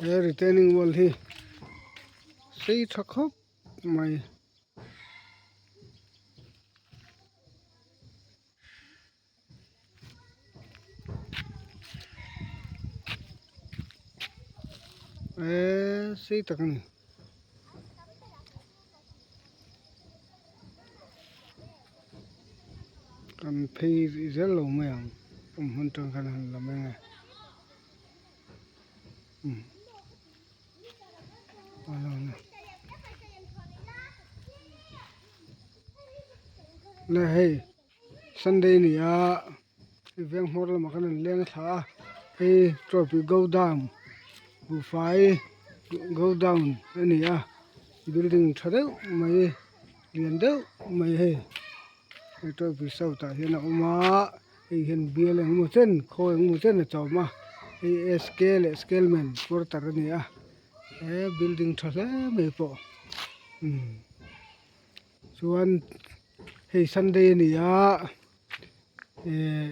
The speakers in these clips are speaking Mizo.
He retaining wall hi sei tha khawp mai. Eee sei tak a ni. Kan phei rih zel lo mai ang awm hmun tang khan han la mai ang e umm le hei. Sunday ni a veng hmawr lamah khan an leng thla a hei trophy go down buhfai go down a ni a building tha deuh mai lian deuh mai hei he trophy south ah hian a awm a hei hian bial engemaw chen khaw engemaw chen a chawm a hei SK leh scaleman quarter a ni a he building tha hle mai pawh umm chuan. Hei sunday a ni a ehh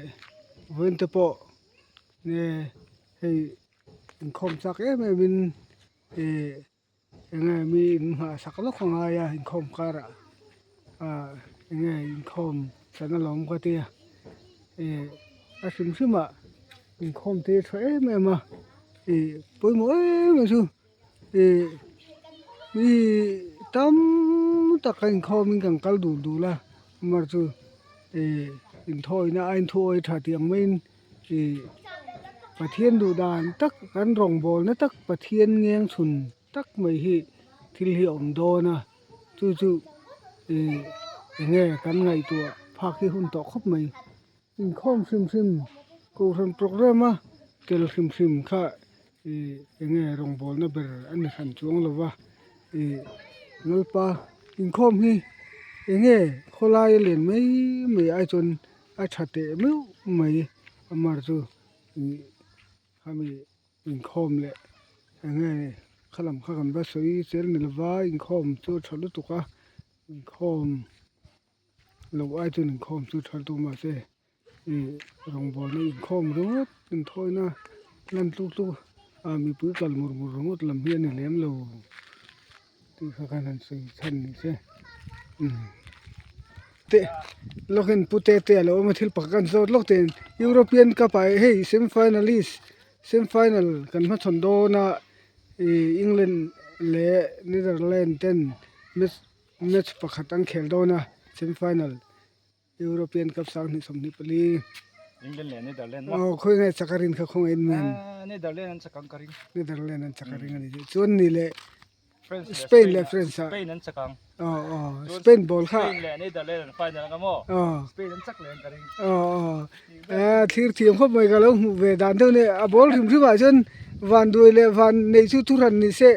vawiin te pawh nge hei inkhawm chak em em in ehh eng nge mi in nghah sak lawk a ngai a inkhawm karah ah eng nge inkhawm san alawm ka tia ehh a hrim hrim ah inkhawm te a tha em em a ih pawimawh em em chu. Ih mi tam tak a inkhawmin kan kal dul dul a mar chu ih inthawina a inthuawi tha tih ang maiin ih Pathian duh dan tak kan rawngbawlna tak Pathian ngeng chhun tak mai hi thil hi a awm dawn a chu chu ih eng nge kan ngaihtuah phak hi hun tawh khawp mai. Inkhawm hrim hrim kohhran programme a tel hrim hrim kha ih eng nge rawngbawlna ber a ni hran chuang lo va ih Lalpa inkhawm hi eng nge khawlai a len mai mai ai chuan a tha teh meuh mai amar chu ih khami inkhawm leh eng nge khalam kha kan va sawi zel ni lova inkhawm chu a tha lutuk a inkhawm. Lo ai chuan inkhawm chu tha lutuk mahse ih rawngbawlna inkhawm ringawt inthawina lan tluk tluk a mipui kal mur mur ringawt lam hi a ni lem lo tih kha khan han sawi chhan ni se umm te lawkin pu te te a lo awm a thil pakhat kan zawt lawk ten European cup ah hei semi finalist semi final kan hmachhawn dawn a ih England leh Netherland ten match. Match pakhat an khel dawn a, semi final European Cup 2024. England leh Netherland maw? Aw khawi nge chak a rin kha khawngaih in men. Netherland an chak ang ka ring. Netherland an chak a ring a ni. Chuan ni leh France leh Spain leh France ah. Spain an chak ang. Aw aw Spain ball kha. Spain leh Netherland an final ang a maw? Aw. Spain an chak leh ang ka ring. Aw aw. Eh thlir thiam khawp mai ka lo hmuh ve dan deuh nia a ball hrim hrim ah chuan van duai leh van neih chu thuhran ni se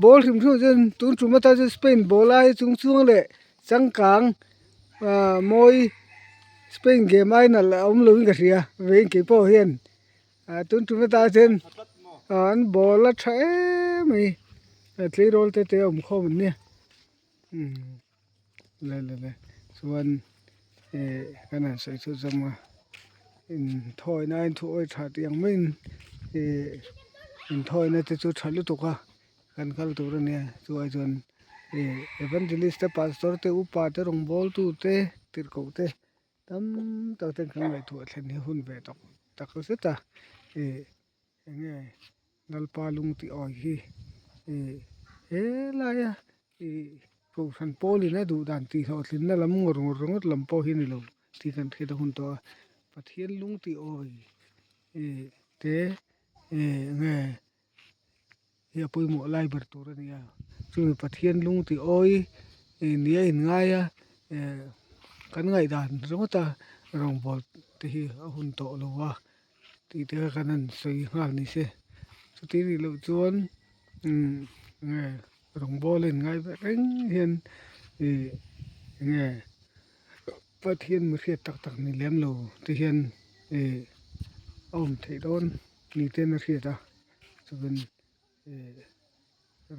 Ball hrim hrim chuan tun tum atan chuan Spain ball ai chung chuang leh changkang ah mawi Spain game ai nalh a awm lovin ka hria veiin kei pawh hian ah tun tum atan chuan ah an ball a tha em mai tleirawl te te a awm khawm an nia umm le le le chuan eh kan han sawi chu zawm a inthawina a inthuawi tha tih ang maiin eh inthawina te chu tha lutuk a kan kal tur a nia chuai chuan eh evangelist te pastor te upa te rawngbawl tu te tirhkoh te tam tak ten kan ngaihtuah thlen hi hun ve tawk tak zet a eh eng nge Lalpa lung tih awi hi ih helai a ih kohhran pawlin a duh dan tih hlawhtlinna lam ngawr ngawr ringawt lam pawh hi a ni lo tih kan hriat a hun tawh a Pathian lung tih awi ih te ih nge hi a pawimawh lai ber tur a ni a chumi Pathian lung tih awi ih nia inngai a eh kan ngaihdan ringawt a rawngbawl te hi a hun tawh lo a. Tih te kha kan han sawi nghal ni se chuti nih loh chuan umm nge rawngbawl a inngai ve reng hian ih enge Pathian mi hriat tak tak ni lem lo te hian ih a awm theih dawn ni ten a hriat a chuan ih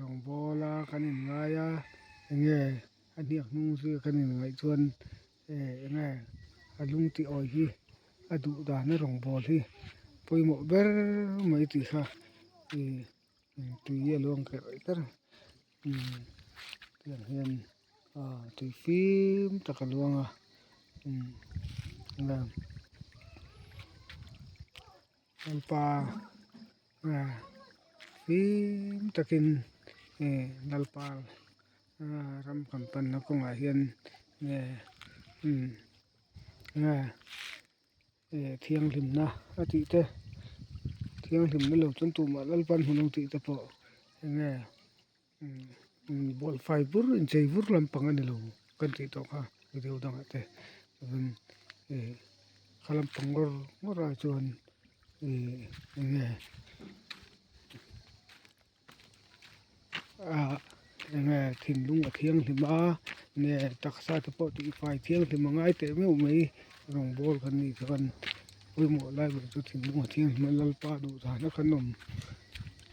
rawngbawl a kan inngai a enge a hniak hnung zui a kan inngaih chuan eh enge a lung tih awi hi a duh dan a rawngbawl hi pawimawh ber mai tih kha ih. Tui a luang kerh kerh a umm tiang hian aaa tui fim tak a luang a umm lalpa aaa fim takin eh lalpa aaa ram kan panna kawngah hian nge umm nge. Eh thianghlimna a tih te thianghlimna lo chuan tumah Lalpan hmu lo tih te pawh enge umm bualfai bur inchei bur lampang a ni lo kan tih tawh kha video dangah te chuan eh kha lampang ngawr ngawr ah chuan eh enge. Ah enge thinlung a thianghlim a nge taksa te pawh tih fai thianghlim a ngai teh meuh mai rawngbawl kan nih chuan pawimawh lai ber chu thinlung a thianghlim a lalpa duh zana kan awm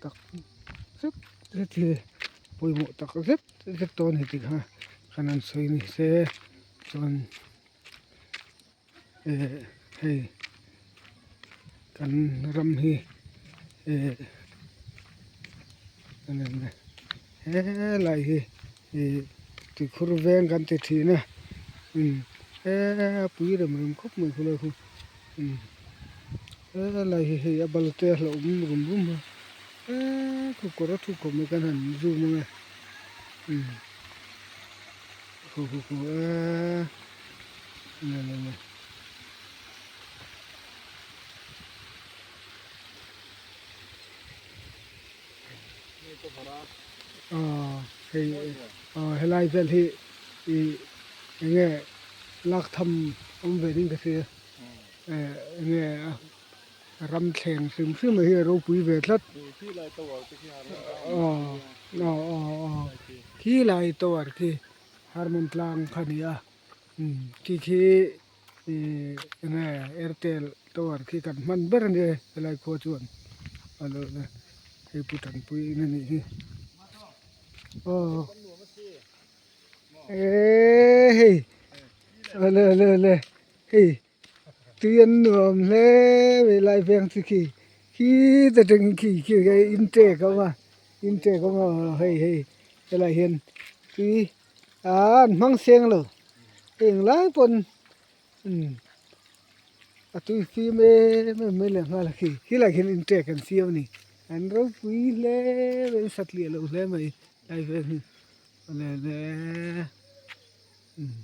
tak zet zet hi pawimawh tak zet zet dawn a ni tih kha kan han sawi ni se chuan eh hei kan ram hi eh helai hi ih tikhur veng kan ti thin a umm he pui rem rem khawp mai khulai khu umm helai hi hei a bal te a hlauhawm rum rum a he khu kawr a thu khawp mai kan han zoom ang e umm khu khu khu eee. Hei helai vel hi ih enge lak tham awm ve ding ka hria enge ram thleng hrim hrim a hi a ropui ve tlat khi lai tower khi harmon tlang kha a ni a. Khi khi ih enge airtel tower khi kan hman ber a nia helai khua chuan a lo la hei pu tanpui in a nih hi aw eee hei awle awle awle hei tui an nuam hle mai lai veng chu khi khi ta tangin khi khi in tek a awm a in tek a awm a hei hei helaiah hian tui. Aaa an hmang seng lo heng lai pawn umm a tui fim em em mai leh nghal a khi khilai khian inṭek an siam a ni an ropui hle mai an satliah lo hle mai lai vel hi awle le umm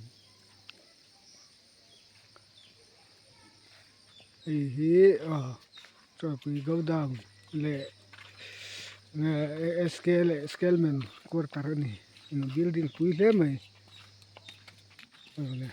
hei hi aw chawlhpui godown leh enge SK leh scaleman quarter a ni building pui hle mai awle.